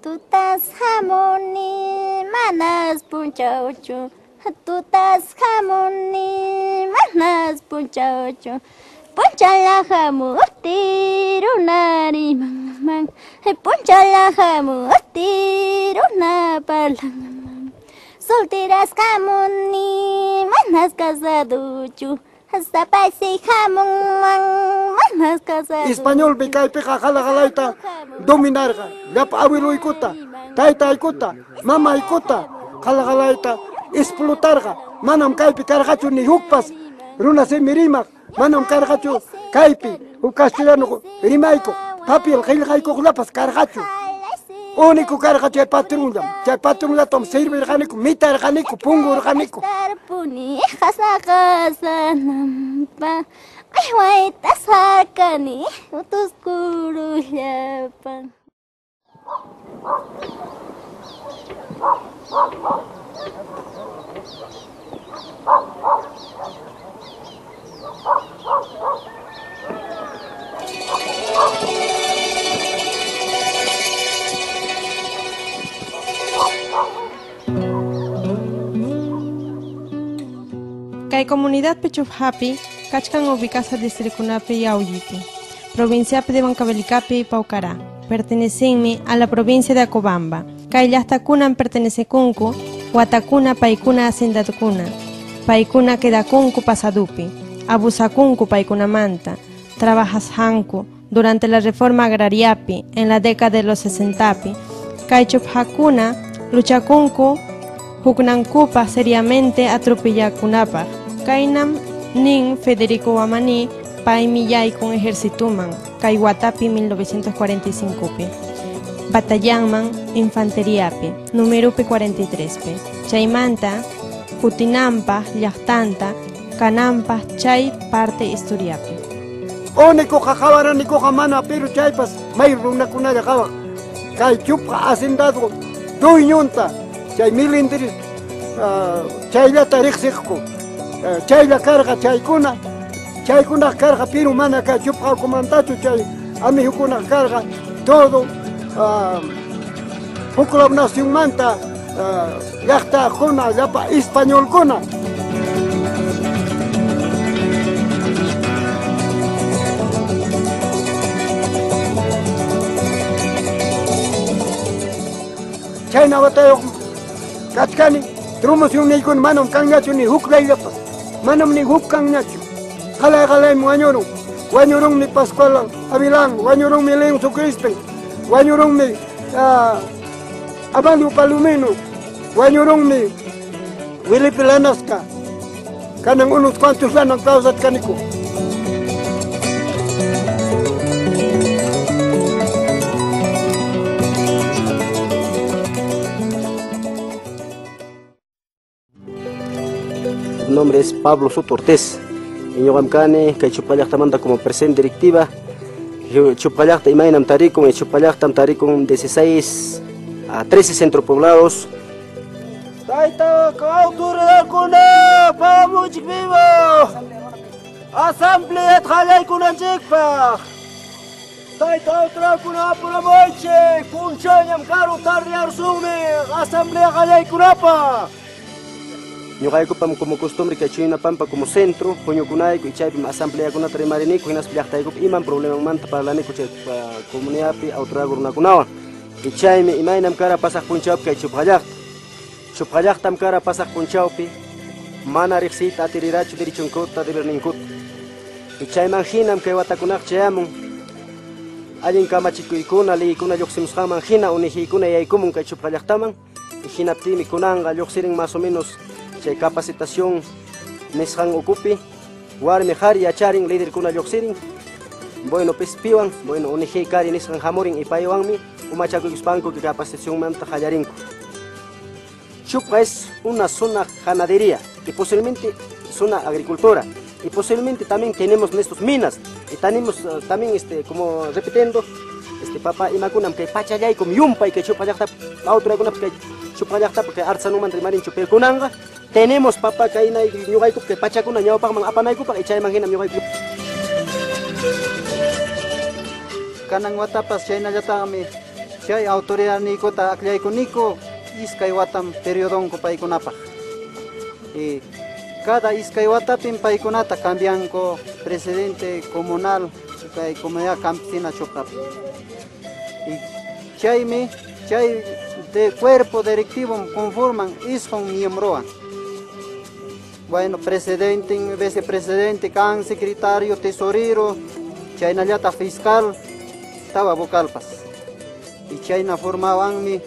Tutas hamuni manas punchawchu. Tutas hamuni manas punchawchu. Punchala hamupti runa rimanman. Punchala hamupti runa parlanman. Solteras hamuni manas casaduchu. Sapasi hamunman manas casado. Españolpi kaypiqa qalaqalayta dominarqa. Llapa abueluykuta, taytaykuta, mamaykuta qalaqalayta explotarqa. Manam kaypi karqachu ni hukpas runa simi rimaq. Manam karqachu kaypi huk castellano rimaykuq, papel qillqaykuqllapas karqachu. Único karqa chay patronllam. Chay patronllatam servirqaniku, mitarqaniku, pungurqaniku. Tarpuni qasaqasanampa q'iwayta sakani utuskurullapa. Kay comunidad Pichuphapi, kachkan ubicasa distrikunapi Yaullipi, provinciapi de Huancavelicapi y Paucará. Pertenecenmi a la provincia de Acobamba. Kay llaqtakunam pertenecekunku, watakuna paykuna hacendatukuna, paykuna quedakunku pasadupi, abusakunku paykunamanta, trabajashanku durante la reforma agrariapi en la década de los 60pi. Kay chupjakuna luchakunku huknankupa seriamente atropellakunapaq. Kaynam nin Federico Guamaní paymi yaykun ejercituman kay watapi 1945pi. Batallanman infanteriapi, numeropi 43pi. Chaymanta kutinanpaq llaqtanta kananpaq chay parte historiapi. Único qhawaranikuqa mana, pero chaypas may runakunalla qhawaq. Kay chupqa hacendado dueñonta chay milindris chayllata riqsiqku. Chaylla karqa chaykuna, chaykuna karqa pero mana kay chupqa ukumantachu chay amigukuna karqa todo huk nacionmanta llaqtaqkuna llapa españolkuna. Chayna watayuq kachkani, promocionniykuna manam kanñachu ni huklayllapas, manam ni huk kanñachu. Qalay qalaymi wañurun, wañurunmi Pascual Avilán, wañurunmi Leoncio Crispin, wañurunmi Amalio Palomino, wañurunmi Felipe Lanasca. Kanan unos cuantos lanan kawsachkaniku. Mi nombre es Pablo Soto Ortiz. Ñuqam kani kay Chupallaqtamanta como presidente directiva. Chupallaqta imaynam tarikun, Chupallaqtam tarikun 16 a 13 centros poblados. Tayta autoridadkuna pamuchik vivo. Asamblea qallaykunanchikpaq. Tayta autoridadkuna apuramuychik, punchayñam karu tardearsunmi asamblea qallaykunapaq. Ñuqaykupam como costumbre kay Chuyunapampa como centro, huñukunayku y chaypim asambleakunata rimariniku hinaspa llaqtaykupi imam problemamanta parlaniku chay comunidadpi autoridad runakunawan. Y chaymi imaynam kara pasaq punchawpi kay Chupallaqta. Chupallaqtam kara pasaq punchawpi mana riqsiyta atirirachu derechunkuta deberninkuta. Y chayman hinam kay watakunaq chayamun allin kamachikuykuna liykuna lluqsimusqanman hina unijiykuna yaykumun kay Chupallaqtaman. Y hinaptinmi kunanqa lluqsirin más o menos chay capacitación nisqan ukupi warmi qhari yacharin liderkuna lluqsirin. Bueno, pispiwan, bueno, uniji kari nisqan hamurin y paywanmi umachakuykuspanku kay capacitacionmanta qallarinku. Chupqa es una zona ganadería y posiblemente zona agricultura y posiblemente también tenemos nuestras minas y tenemos también como repitiendo papá imakunam kay pachallaykum yumpay kay Chupqa llaqtapi autoridadkunapas kay Chupqa llaqtapi kay artsanuman rimarinchu pero kunanqa tenemos papá kay ñuqaykup kay pachakuna ñawpaqman apanaykupaq y chayman hinam ñuqayku. Kanan watapas chaynallataqmi Chay autoridadniykota akllaykuniku iskay watam periodonku paykunapaq. Y cada iskay watapim paykunata cambianku presidente comunal kay comunidad campesina Chopqapi. Y chaymi chay de cuerpo directivo conforman isqun miembrowan. Bueno, presidente, vicepresidente, can, secretario, tesorero, chaynallata fiscal, tawa vocalpas. Y chayna formawanmi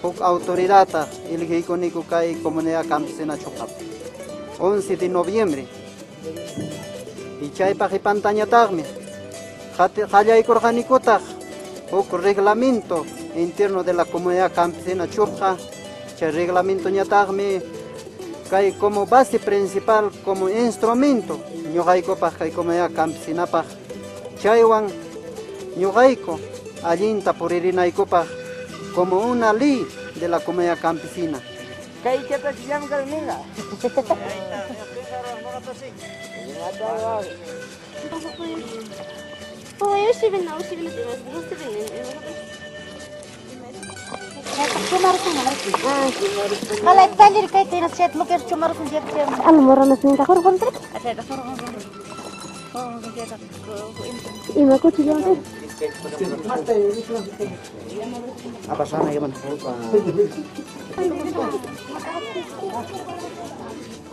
huk autoridadta eligikuniku kay comunidad campesina Chopqapi. 11 de noviembre. Y chaypaq ipantañataqmi qallaykurqanikutaq huk reglamento interno de la comunidad campesina Chopqa. Chay reglamento ñataqmi kay como base principal, como instrumento ñuqaykupaq kay comunidad campesinapaq. Chaywan ñuqayku allinta puririnaykupaq como una ley de la comunidad campesina.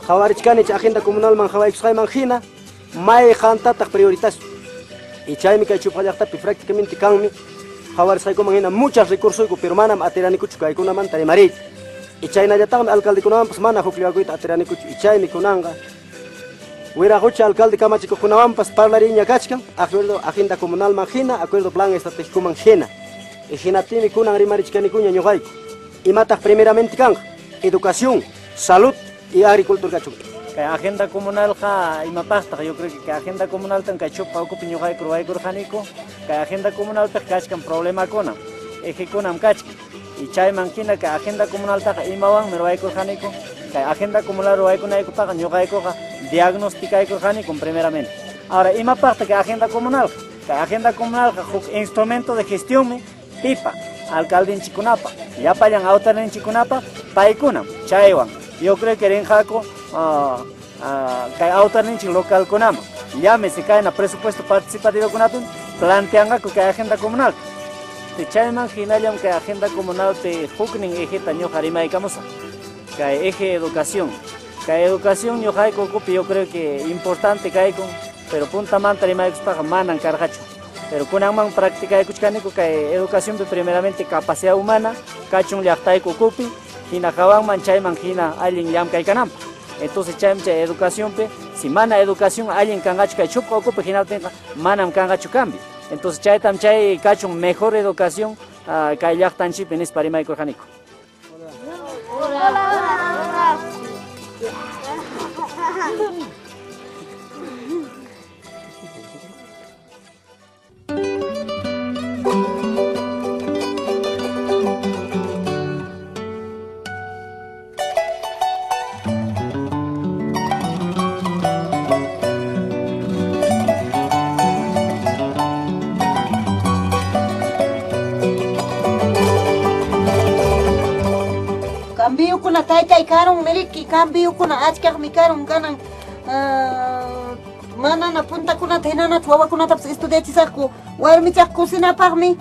Qhawarichkani chay agenda comunalman qhawaykusqayman hina mayqantataq prioritazo. Y chaymi kay Chopqa llaqtapi prácticamente kanmi qhawarisqaykuman hina muchos recursos pero manam atiranikuchu kaykunamanta rimariyta. Y chaynallataqmi alcaldekunawanpas mana hukllawakuyta atiranikuchu. Y chaymi kunanqa Wiraqucha alcalde kamachikuqkunawanpas parlariña kachkan acuerdo agenda comunalman hina, acuerdo plan estratégicoman hina. Y hinaptinmi kunan rimarichkanikuña ñuqayku. Imataq primeramente kanqa educación, salud y agricultura kachun. Kay agenda comunalqa imapaqtaq, yo creo que kay agenda comunaltan kay Chopqa ukupi ñuqayku ruwaykurqaniku. Kay agenda comunalpaq kachkan problemakuna, ejekunam kachkan. Y chayman hina kay agenda comunaltaqa imawanmi ruwaykurqaniku. Kay agenda comunal ruwaykunaykupaqa ñuqaykuqa diagnosticaykurqaniku primeramente. Ahora, imapaqta kay agenda comunal? Kay agenda comunalqa huk instrumento de gestión pipa alcaldinchikunapa, llapallan autoridadninchikunapa paykunam chaywan. Yo creo que rinqaku kay autoridadninchik localkunaman. Llámese kayna presupuesto participativo kunapim planteanqaku kay agenda comunal. Chayman hinallam kay agenda comunalpi huknin ejeta ñuqa rimaykamusaq. Kay eje educación. Kay educación ñuqayku ukupi yo creo que importante kaykun, pero puntamanta rimaykuspaqa manan karqachu. Pero kunanman practicaykuchkaniku kay educacionpi primeramente capacidad humana kachun llaqtayku ukupi, hina hawanman chayman hina allin llamkaykananpaq. Entonces chaymi chay educacionpi, si mana educación allin kanqachu kay Chopqa ukupi hinaptinqa manam kanqachu cambio. Entonces chaytam chay kachun mejor educación kay llaqtanchikpi nispa rimaykurqaniku. Hola. Cambio taytay karun miriki, cambiokuna achkaqmi karun kanan manana puntakunata hinanachu wawakunatapas estudiachisaqku warmichaq cocinapaqmi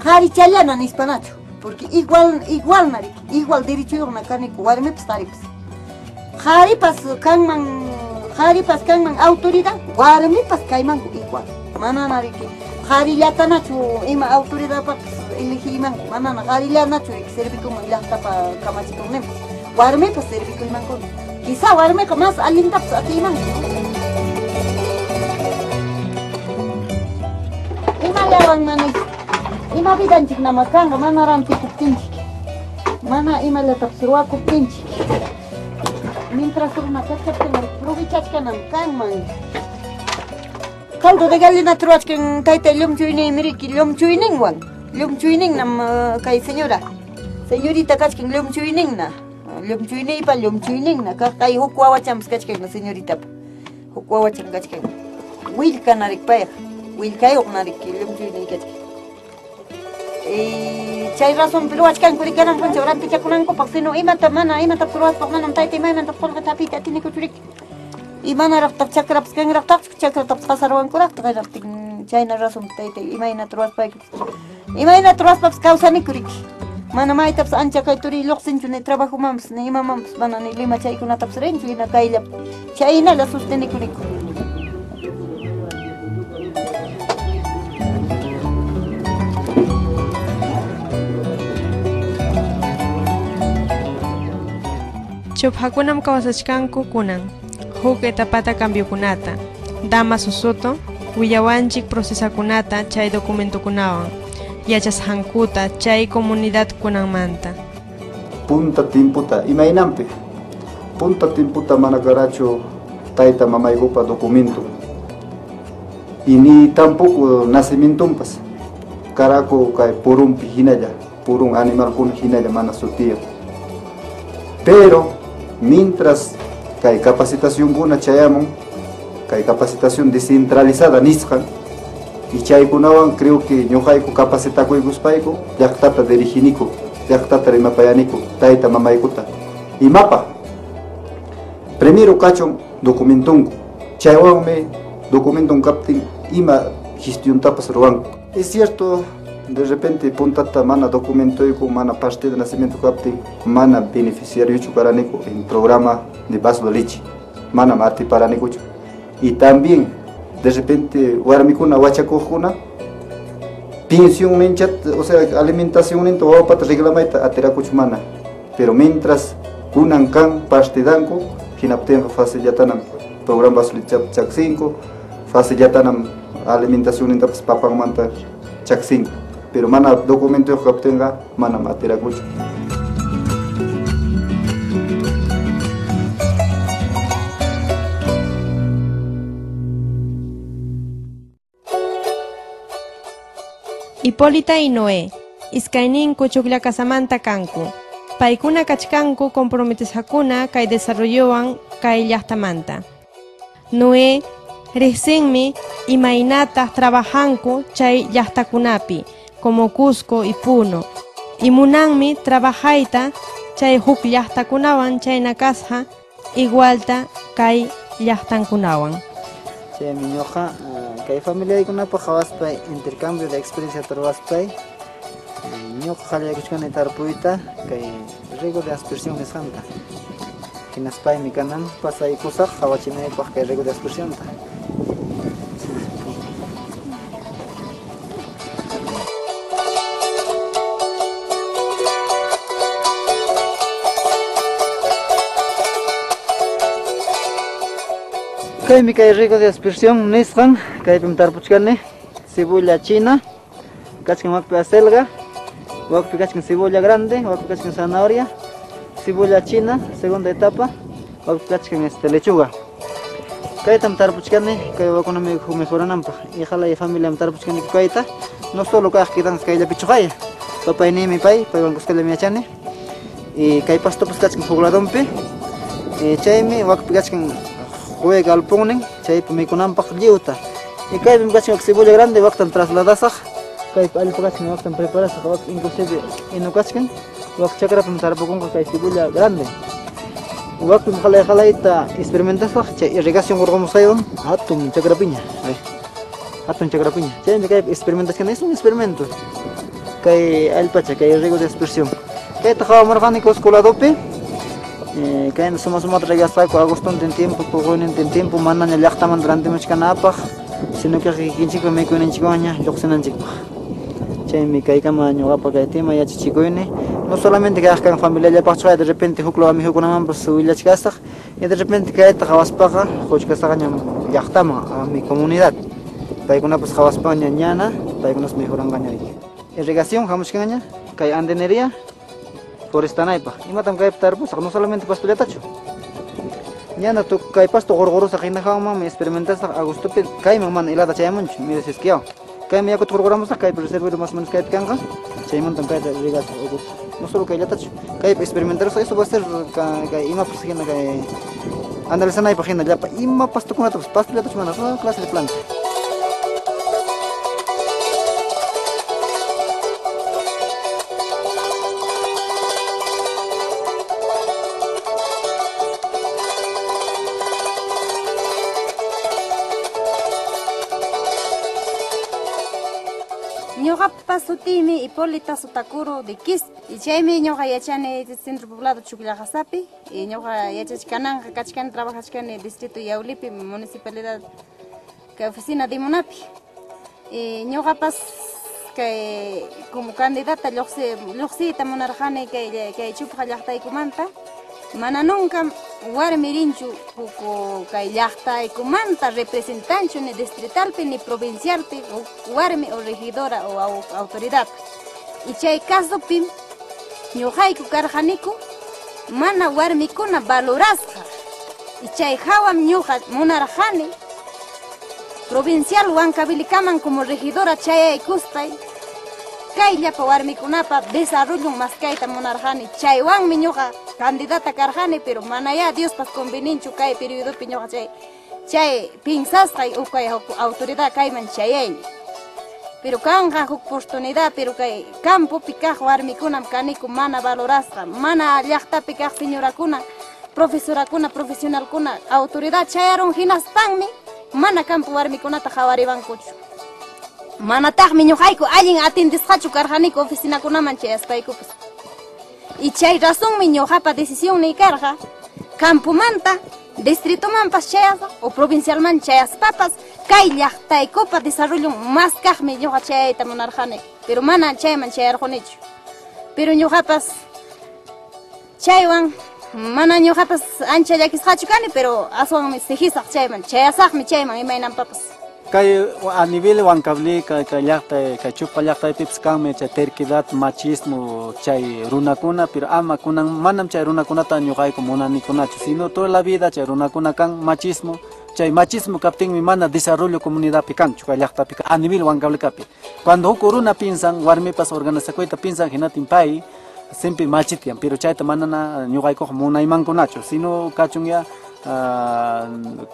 qharichallana nispanachu, porque igual igualna riki, igual derechoyuqna kaniku warmipas qharipas. Qharipas kanman autoridad, warmipas kaymanku igual. Manana riki qharillatanachu ima autoridadpaqpas elegiymanku, manana qharillanachu riki servikuman llaqtapa kamachikuqninpas. Warmipas servikuymankuna. Quizá warmiqa más allintapas atiymanku. Imallawan mana ima vidanchik nama kanqa mana rantikuptinchik, mana imallatapas ruwakuptinchik. Mientras runa kachkaptin provechachkanam kanman. Caldo de gallina ruwachkan tayta llumchuyniymi riki, llumchuyninwan. Llumchuyninnam kay señora. Señorita kachkan llumchuyninna. Llumchuyniypa llumchuyninna. Kay huk wawachampas kachkan señoritapa. Huk wawacham kachkan. Willka narik payqa. Willkayuq nariki llumchuyniy kachkan. Chay razonpi ruwachkanku rikanan punchaw rantichakunankupaq, sino imata mana imatapas ruwaspaq manam tayta imaymanta qullqita hapiyta atinikuchu riki. Y manaraqtaq chakrapas kanraqtaqchu, chakratapas qasarwankuraqtaq hinaptin chayna razonpi tayta imaynata ruwaspaykupas. Imaynata ruwaspapas kawsaniku riki. Mana maytapas ancha kay turiy lluqsinchu ni trabajomanpas ni imamanpas mana ni Lima chaykunatapas rinchu hina kayllapi chaynalla sostenikuniku. Chuphakunam kawsachkanku kunan huk etapata cambiokunata Damaso Soto willawanchik procesakunata chay documentokunawan yachasqankuta chay comunidad kunanmanta. Punta timputa imaynanpi punta timputa mana karachu tayta mamaykupa documento y ni tampoco nacimientonpas karaku kay purunpi hinalla purun animalkuna hinalla mana sutiyaq. Pero mientras kay capacitacionkuna chayamun, kay capacitación descentralizada nisqan y chaykunawan creo que ñuqayku capacitakuykuspayku llaqtata diriginiku, llaqtata rimapayaniku, tayta mamaykuta. Imapa? Primero kachun documentunku, chaywanmi documentun kaptin ima gestiontapas ruwanku. Es cierto, de repente puntata mana documentoyku, mana parte de nacimiento kaptin, mana beneficiariochu karaniku en programa de vaso de leche, mana atiparanikuchu. Y también de repente warmikuna wachakuqkuna pensión ninchat, o sea, alimentación ninta wawapata reclamayta atirakuchu mana. Pero mientras kunan kan partidanku, hinaptinqa facilllatanam programa vaso de leche chaksinku, facilllatanam alimentación nintapas papanmanta chaksinku. Pero mana documento kaptinqa manam atirakuchu. Hipólita y Noé, iskayninku Chuqllakasamanta kanku. Paykuna kachkanku comprometisqakuna kay desarrollowan kay llaqtamanta. Noé riqsinmi imaynataq trabajanku chay llaqtakunapi, como Cusco y Puno. Y munanmi trabajayta chay huk llaqtakunawan chayna kasqa igualta kay llaqtankunawan. Chaymi ñuqa kay familiaykunapaq qhawaspay intercambio de experiencia ruwaspay ñuqa qallaykuchkani tarpuyta kay riego de aspersión nisqanta. Hinaspaymi kanan pasaykusaq qhawachinaypaq kay riego de aspersionta. Kaymi kay riego de aspersión nisqan, kaypim tarpuchkani cebolla china, kachkan wakpi acelga, wakpi kachkan cebolla grande, wakpi kachkan zanahoria, cebolla china, segunda etapa, wakpi kachkan lechuga. Kaytam tarpuchkani, kay wakunami mejorananpaq, y jalay familiam tarpuchkani kayta, no solo kaq kidanqa kayllapichu qaya, papayniymi pay, paywan kuskallami yachani, y kay pastopas kachkan huk ladonpi, chaymi wakpi kachkan juega al pugnin, chaypi mikunanpaq lliwta. Y kaypim kachkan cebolla grande waqtan trasladasaq, kaypi allpa kachkan waqtan preparasaq, waq inclusive inu kachkan, waq chakrapim tarpukunqa kay cebolla grande. Waqpim qalay qalayta experimentasaq, chay irrigación hurqumusqaywan hatun chakrapiña, hatun chakrapiña. Chaymi kaypi experimentashkani, es un experimento. Kay allpacha, kay riego de aspersión. Kayta qhawamurqani Cusco ladopi. Kayna suma sumata regasqaku agostontin tiempo, puquynintin tiempo, manaña llaqtamanta rantimuchkanapaq, sino que kikinchikpa mikuyninchikwanña lluqsinanchikpaq. Chaymi kaykama ñuqapa kay tema yachachikuyni, no solamente kaq kan familiallapaqchu, de repente huk law amigukunamanpas willachkasaq, y de repente kayta qhawaspaqa quchkasaqña llaqtaman, a mi comunidad. Paykunapas qhawaspaña ñana, paykunas mejoranqaña riki. Irrigación hamuchkanña, kay andenería forestanaypaq. Imatam kaypi tarpusaq, no solamente pastollatachu. Ñana kay pasto qurqurusaq hinahawanmanmi experimentasaq agostopi kayman mana helada chayamunchu, mira si es que yaw. Kaymi yakuta qurquramusaq, kaypi reservorio más o menos kaypi kanqa, chaymantam kayta regasaq ukuta. No solo kayllatachu, kaypi experimentarusaq, eso va a ser kay imapas hina kay analizanaypaq hina llapa ima pastokunatapas, pastollatachu mana, toda clase de planta. Ñuqapa sutiymi Hipólita Sotacuro de Quispe. Y chaymi ñuqa yachani centro poblado Chuquillaqasapi. Y ñuqa yachachkananqa kachkani trabajachkani distrito Yaulipi municipalidad kay oficina de Munapi. Y ñuqapas kay como candidata lluqsiyta munarqani kay Chupqa llaqtaykumanta. Mana nunca warmi rinchu huk kay llaqtaykumanta representanchu ni distritalpi ni provincialpi huk warmi o regidora o autoridad. Y chay casopim ñuqayku karqaniku mana warmikuna valorasqa. Y chay hawam ñuqa munarqani provincial Huancavelicaman como regidora chayaykuspay kay llapa warmikunapa desarrollo maskayta munarqani. Chaywanmi ñuqa candidata karqani, pero manaya Diospas conveninchu kay periodopi ñuqa chay pinsasqay ukay autoridad kayman chayayni. Pero kanqa huk oportunidad, pero kay campopi kaq warmikunam kaniku mana valorasqa, mana llaqtapi kaq señorakuna, profesorakuna, profesionalkuna, autoridad chayarun hinaspanmi mana campo warmikunata qhawariwankuchu. Manataqmi ñuqayku allin atendisqachu karqaniku oficinakunaman chayaspaykupas. Y chay razonmi ñuqapa decisión karqa campomanta distritomanpas chayaspa o provincialman chayaspapas kay llaqtaykupa desarrollo más kaqmi ñuqa chayayta munarqani, pero mana chayman chayarqunichu. Pero ñuqapas chaywan mana ñuqapas ancha llakisqachu kani, pero aswanmi sijisaq chayman chayasaqmi chayman imaynanpapas. Kay a nivel Huancavelica, kay llaqta, kay Chupqa llaqtaypipas kanmi chay terquedad, machismo, chay runakuna, pero ama kunan manam chay runakunata ñuqayku munanikunachu, sino toda la vida chay runakuna kan machismo, chay machismo kaptinmi mana desarrollo comunidadpi kanchu kay llaqtapi a nivel Huancavelicapi. Cuando huk runa piensan, warmipas organizakuyta piensan hinatin pay siempre machitian, pero chayta manana ñuqaykuqa munaymankunachu, sino kachun ya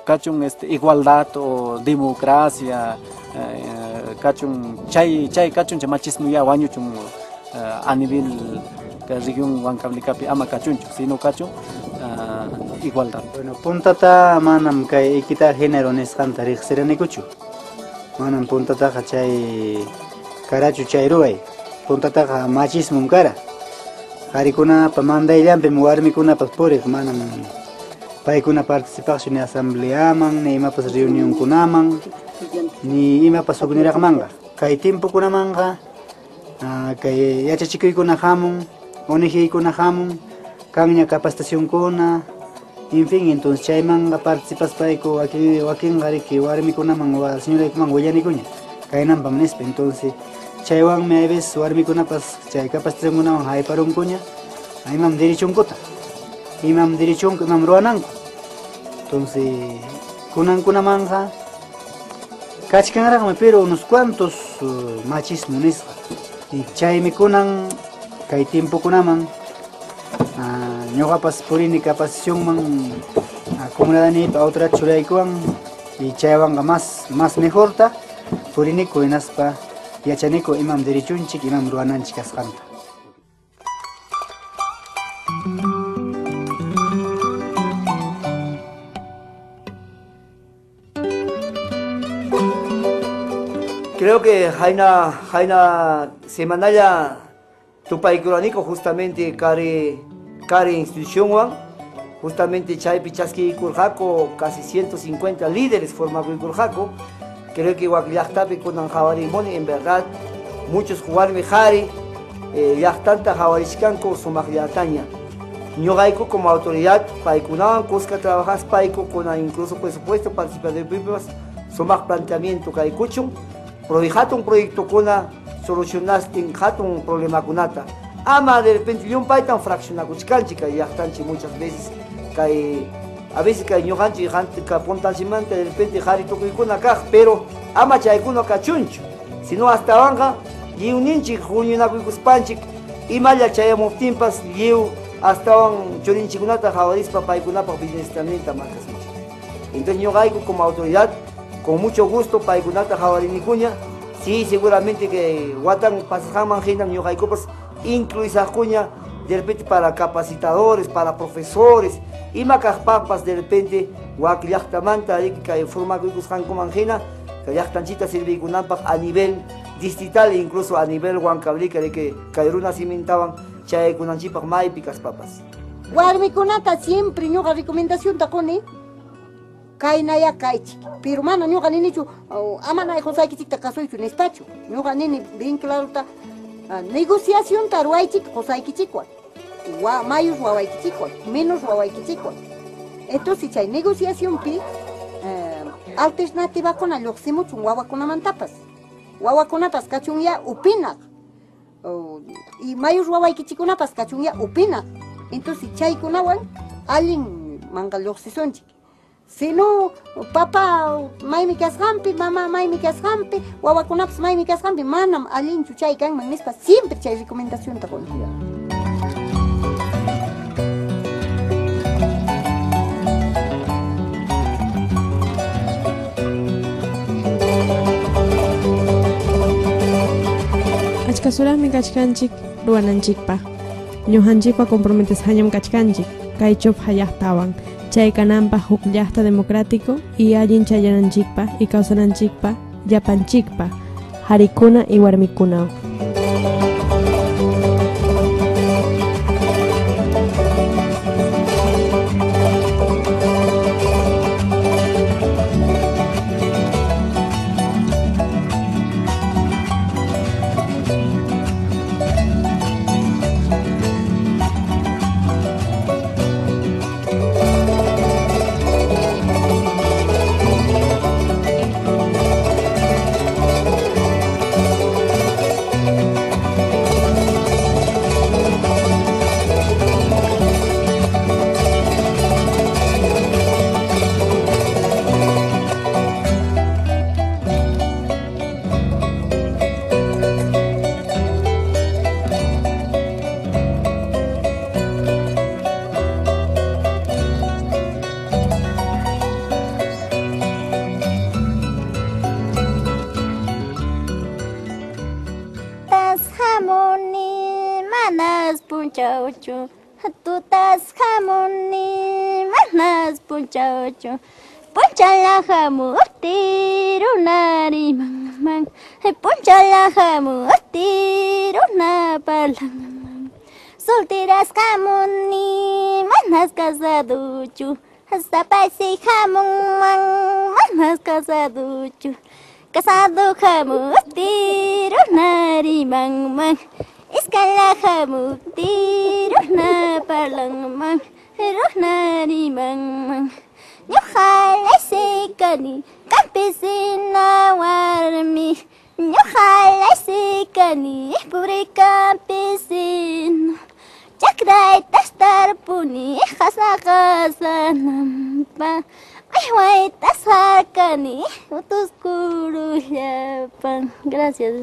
kachun igualdad o democracia, kachun chay kachun chay machismo ya wañuchun a nivel región Huancavelicapi ama kachunchu, sino kachun igualdad. Bueno, puntata manam kay equidad género nisqanta riqsiranikuchu. Manam puntataqa chay karachu chay ruway. Puntataqa machismom kara. Qharikunapa mandayllampim warmikunapas puriq, manam paykuna participaqchu ni asambleaman, ni imapas reunionkunaman, ni imapas hukniraqmanqa. Kay timpukunamanqa kay yachachikuykuna hamun, ONGkuna hamun, kanña capacitacionkuna, en fin, entonces chaymanqa participaspayku wakinqa riki warmikunaman wa señoraykuman willanikuña kaynanpam nispa. Entonces chaywanmi hay veces warmikunapas chay capacitacionkunaman hayparunkuña imam derechunkuta, imam derechunku, imam ruwananku. Entonces kunankunamanja kachkanraqmi, pero unos cuantos machismo nisqa. Y chaymi kunan kay tiempokunaman ñuqapas purini capacitacionman comunidadnipa otra churaykuwan y chaywanqa más mejorta puriniku hinaspa yachaniku imam derechunchik imam ruwananchik kasqanta. Creo que Jaina semanalla tupaykuraniku justamente kari institución, justamente chaypi chaskikurqaku casi 150 líderes formakurqaku. Creo que llaqtapi kunan qhawarimuni en verdad muchos warmi qhari llaqtanta qhawarichkanku sumaqllataña. Ñuqayku como autoridad paykunawan kuska trabajaspayku kunan incluso presupuesto participativo sumaq planteamiento kaykuchun. Hatun proyectokuna solucionastin hatun problemakunata. Ama de repente llumpaytan fraccionakuchkanchik kay llaqtanchik muchas veces kay a veces kay ñuqanchik puntanchikmanta de repente qhari tukuykuna kaq, pero ama chaykuna kachunchu, sino astawanqa lliwninchik huñunakuykuspanchik imalla chayamuptinpas lliw astawan churinchikkunata qhawarispa paykunapaq bienestarninta markasunchik. Entonces ñuqayku como autoridad con mucho gusto paykunata qhawarinikuña. Sí, seguramente que watan pasasqanman hinam ñuqaykupas incluisaqkuña de repente para capacitadores, para profesores, ima kaqpaqpas de repente wak llaqtamanta kay formakuykusqankuman hina kay llaqtanchikta sirviykunanpaq a nivel distrital incluso a nivel Huancavelica de kay runa simintawan chaykunanchikpaq maypi kaspapas. Warmikunata siempre ñuqa recomendacionta quni kaynaya kaychik, pero mana ñuqa ninichu amanay qusaykichikta kasuychu nispachu, ñuqa nini bien clarota negociacionta ruwaychik qusaykichikwan, mayus wawaykichikwan, menos wawaykichikwan. Entonces chay negociacionpi alternativakuna lluqsimuchun wawakunamantapas, wawakunapas kachunya upinaq, y mayus wawaykichikunapas kachunya upinaq. Entonces chaykunawan allin manqa lluqsisunchik. Si no, papá maymi kasqanpi, mamá maymi kasqanpi, wawakunapas maymi kasqanpi, manam allinchu chay kanman nispa siempre chay recomendacionta quni. Achkasuraqmi kachkanchik ruwananchikpaq. Ñuqanchikpa comprometisqañam kachkanchik kay Chupqa llaqtawan. Chay kananpaq huk llaqta democrático y allin chayananchikpaq y kawsananchikpaq llapanchikpaq harikuna y warmikuna. Tutas hamuni manas punchawchu, punchala hamupti runari man, punchala hamupti runa parlan. Solteras hamuni manas casaduchu, sapasi hamun manas casaduchu, casado hamupti runari man. Iskala hamupti runa parlanman, runa rimanman. Ñuqalay sikani campesina warmi, ñuqalay sikani pobre campesino. Chakraytas tarpuni qasa qasanampa, aywaytas harkani utuskurullapan. Gracias.